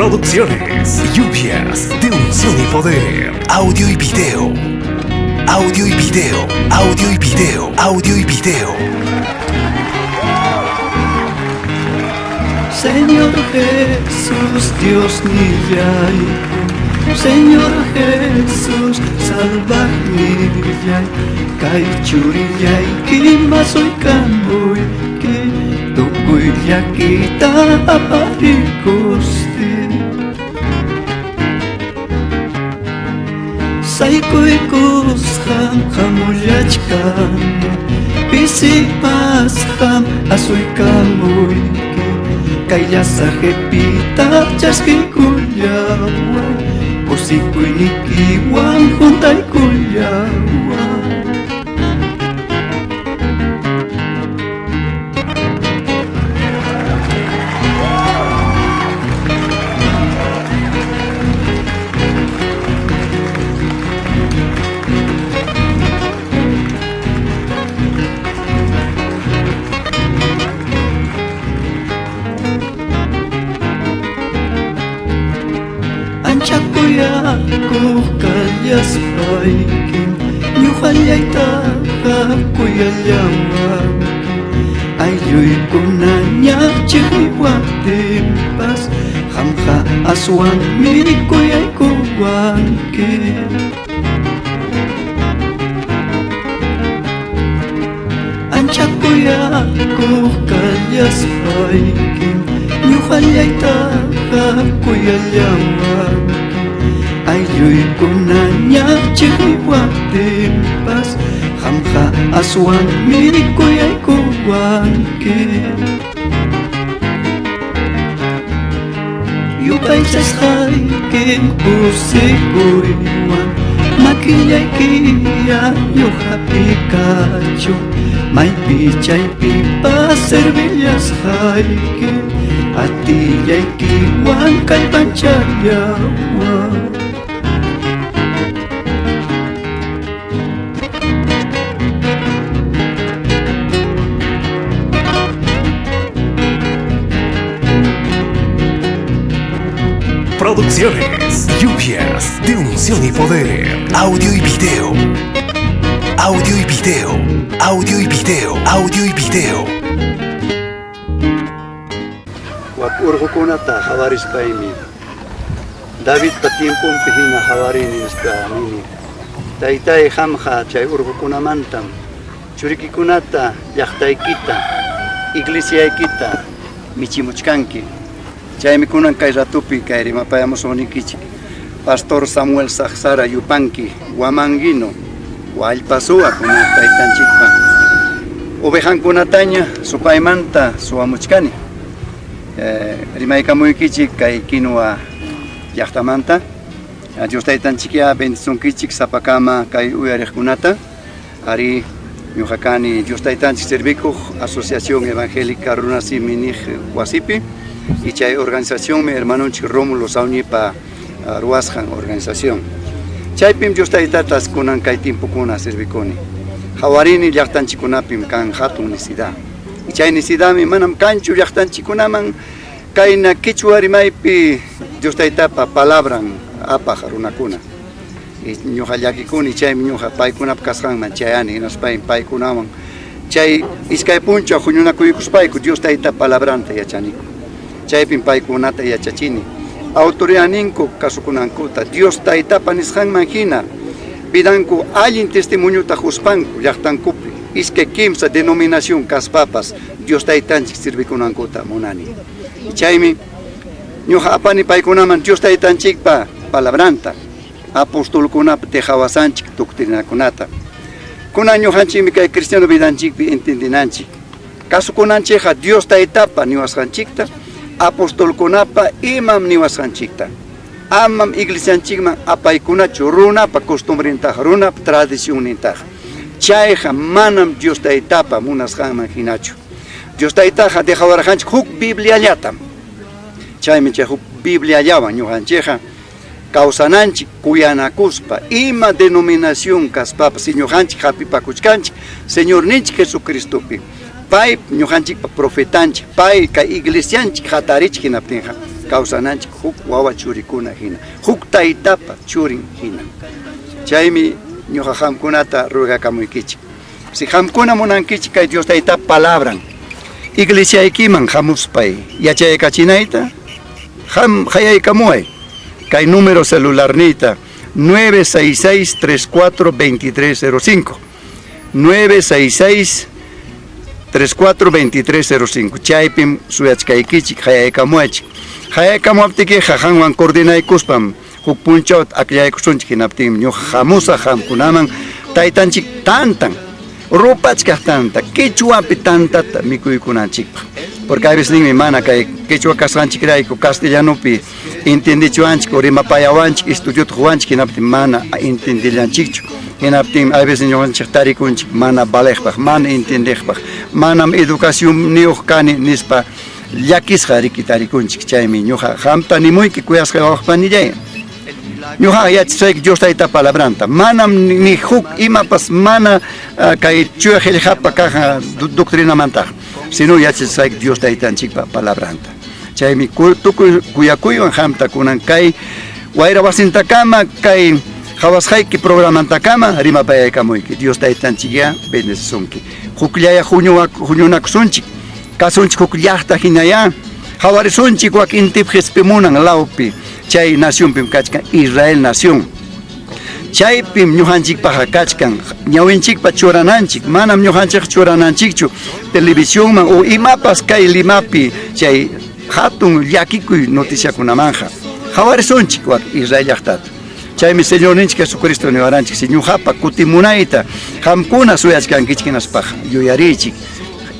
Producciones, lluvias de unción y poder. Audio y video. Audio y video. Audio y video. Audio y video. Señor Jesús, Diosnillayku, Señor Jesús, salvaqnillay, kay churillayki masuykamuyki, tukuy llakita aparikustin. Saykuykusqam hamullachkani, pisipasqam asuykamuyki, kay llasa qipita chaskiykullaway, kusikuynikiwan huntaykullaway. Ancha kuyakuq kallaspaykim ñuqallaytaqa kuyallawanki aylluykunaña chiqniwaptinpas qamqa aswanmi kuyaykuwanki. Ancha kuyakuq kallaspaykim ñuqallaytaqa kuyallawanki aylluykunaña chiqniwaptinpas qamqa aswanmi kuyaykuwanki. Yupaychasqaykim kusikuywan makillaykiya ñuqapi kachun maypi chaypipas servillasqayki atillaykiwan kallpanchallawan. Producciones, lluvias de unción y poder. Audio y video. Audio y video. Audio y video. Audio y video. Wak urqukunata qhawarispaymi Davidpa tiemponpi hina qhawarini nispa nini. Taytay, qamqa chay urqukunamantam churikikunata, llaqtaykita, iglesiaykita michimuchkanki. Chaymi kunan kay ratupi kay rimapayamusuqnikichik Pastor Samuel Saqsara Yupanki Huamanguino Wallpasuwa kunan taytanchikpa ovejankunataña supaymanta suwamuchkani. Rimaykamuykichik kay Quinua llaqtamanta. Dios taytanchikyá bendisunkichik sapakama kay uyariqkunata. Arí, ñuqa kani Dios taytanchik servikuq Asociación Evangélica Runasimi niq wasipi y chay organizacionmi hermanonchik Rómulo Sauñipa ruwasqan organización. Chaypim Dios taytatas kunan kay tiempokuna servikuni. Qhawarini llaqtanchikkunapim kan hatun necesidad. Y chay necesidadmi manam kanchu llaqtanchikkunaman kayna quechua rimaypi Dios taytapa palabran apaq runakuna. Ñuqa llakikuni chaymi ñuqa paykunap kasqanman chayani hinaspaymi paykunawan chay iskay punchaw huñunakuykuspayku Dios tayta palabranta yachaniku. Chaypim paykunata yachachini autoridadninku kasukunankuta Dios taytapa nisqanman hina vidanku allin testimonioта quspanku llaqtankupi iskay kimsa denominación kaspapas Dios taytanchik sirvikunankuta munani. Chaymi ñuqa apani paykunaman Dios taytanchikpa palabranta apostolkunapa dejawasanchik doctrinakunata. Kunan ñuqanchikmi kay cristiano vidanchikpi entendinanchik. Kasukunanchikqa Dios taytapa niwasqanchikta, apostolkunapa imam niwasqanchikta. Amam iglesianchikman apaykunachu runapa costumbrintaqa, runapa tradicionnintaqa. Chayqa manam Dios taytapa munasqanman hinachu. Dios taytaqa dejawarqanchik huk Bibliallatam. Chaymi chay huk Bibliallawan ñuqanchikqa kawsananchik kuyanakuspa ima denominación kaspapas si ñuqanchik hapipakuchkanchik Señorninchik Jesucristopi pay ñuqanchikpa profetanchik pay kay iglesianchik hatarichik hinaptinqa Kawsananchik huk wawa churikuna hina, huk taytapa churin hina. Chaymi ñuqa qamkunata ruegakamuykichik. Si qamkuna munankichik kay Dios Taytapa palabran iglesiaykiman hamuspay yachaykachinayta, qam qayaykamuway kay número celularniyta 966 34 2305. 966 34 2305. Chaypim suyachkaykichik, qayaykamuwaychik. Qayaykamuwaptikiqa qanwan coordinaykuspam huk punchawta akllaykusunchik, hinaptinmi ñuqa hamusaq qamkunaman taytanchik tantan, rupachkaq tanta, quechuapi tantata mikuykunanchikpaq. Porque a veces ninmi mana kay quechua kasqanchikrayku castellanopi entendechiwanchik o rimapayawanchik, estudiota quwanchik, hinaptin mana entendillanchikchu. Hinaptinmi a veces ñuqanchik tarikunchik mana valeqpaq, mana entendeqpaq, manam educacionniyuq kani nispa llakisqa riki tarikunchik. Chaymi ñuqa qamta nimuyki kuyasqa wawqpanillay. Ñuqaqa yachasqayki Dios Tayta palabranta. Manam ni huk imapas mana kay chuya qillqapa kaq doctrinamantaqa, sino yachasqayki Dios Taytanchikpa palabranta. Chaymi tukuy kuyakuywan qamta kunan kay wayra wasintakama kay qawasqayki programantakama rimapayaykamuyki. Dios Taytanchikyá bendecisunki. Hukllaya huñunakusunchik. Kasunchik huk llaqta hinayá. Qawarisunchik wak intip qispimunan lawpi chay nacionpim kachkan Israel nación. Chaypim ñuqanchikpaqqa kachkan ñawinchikpa churananchik, manam ñuqanchik churananchikchu televisionman o imapas kay Limapi chay hatun llakikuy noticiakunamanqa. Qawarisunchik wak Israel llaqtata. Chaymi Señorninchik Jesucristo niwaranchik, si ñuqapa kutimunayta qamkuna suyachkankichik hinaspaqa yuyariychik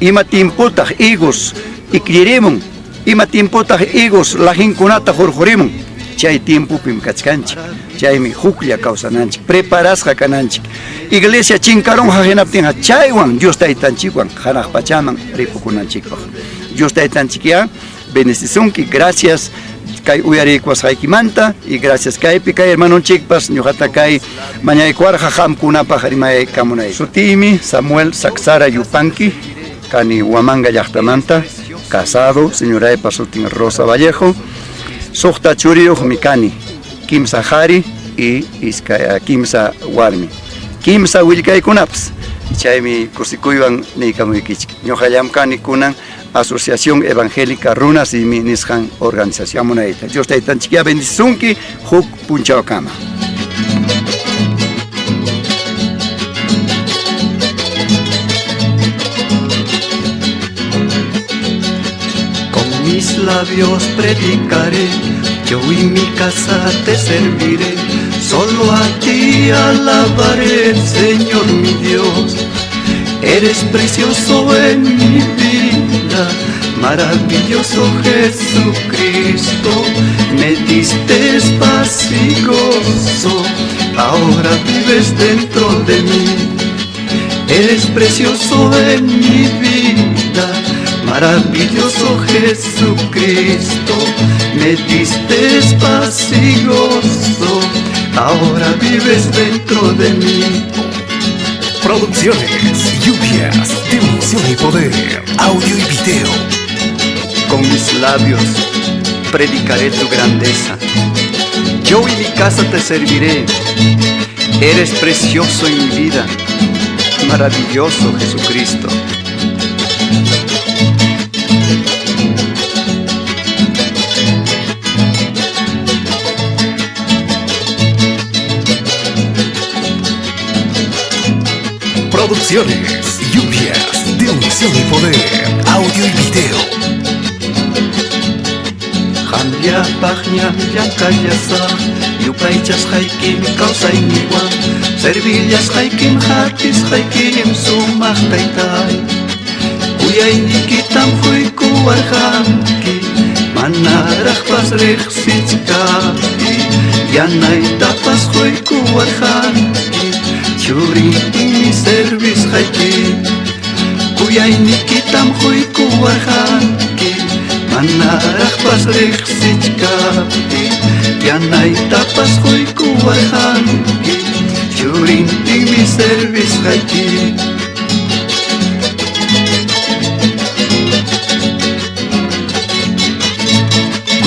ima tiempotaq higos ikllirimun, ima tiempotaq higos lajinkunata hurqurimun, chay tiempopim kachkanchik. Chaymi huklla kawsananchik, preparasqa kananchik. Iglesia chinkarunqa hinaptinqa chaywan Dios Taytanchikwan hanaq pachaman ripukunanchikpaq. Dios Taytanchikyá bendecisunki. Gracias kay uyariykuwasqaykimanta y gracias kaypi kay hermanonchikpas ñuqata kay mañaykuwarqa qamkunapaq rimaykamunay. Sutiymi Samuel Sacsara Yupanqui, kani Huamanga llaqtamanta, casado, señoraypa sutin Rosa Vallejo, suqta churiyuqmi kani, kimsa qhari y iskay kimsa warmi, kimsa willkaykunapas. Chaymi kusikuywan niykamuykichik. Ñuqa llamkani kunan Asociación Evangélica Runa Simi nisqan organización munayta. Dios Taytanchikyá bendicisunki huk punchawkama. Con mis labios predicaré, yo y mi casa te serviré, solo a ti alabaré, Señor mi Dios. Eres precioso en mi vida, maravilloso Jesucristo, me diste paz y gozo, ahora vives dentro de mí. Eres precioso en mi vida, maravilloso Jesucristo, me diste paz y gozo, ahora vives dentro de mí. Producciones, lluvias, de unción y poder, audio y video. Con mis labios predicaré tu grandeza. Yo y mi casa te serviré. Eres precioso en mi vida, maravilloso Jesucristo. Producciones, lluvias, de unción y poder, audio y video. Qamllapaqñam llamkallasaq, yupaychasqaykim kawsayniwan, servillasqaykim hapisqaykim sumaq taytay. Kuyaynikitam quykuwarqanki, manaraqpas riqsichkaptiy, yanaytapas quykuwarqanki, churintinmi servisqayki. Kuyaynikitam quykuwarqanki, manaraqpas riqsichkaptiy, yanaytapas quykuwarqanki, churintinmi servisqayki.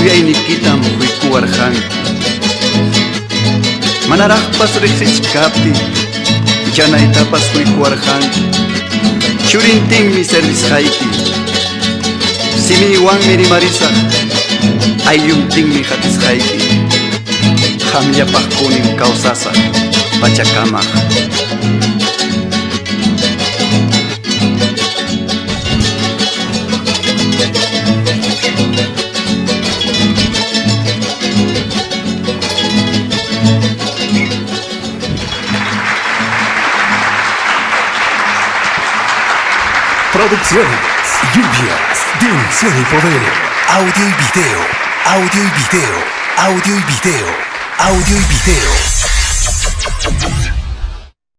Kuyaynikitam quykuwarqanki. Manaraqpas riqsichkaptiy yanaytapas quykuwarqanki. Churintinmi servisqayki. Simiywanmi rimarisaq, aylluntinmi qatisqayki. Qamllapaqpunim kawsasaq, Pachakamaq. Producciones Lluvias de Unción y Poder. Audio y video. Audio y video. Audio y video. Audio y video.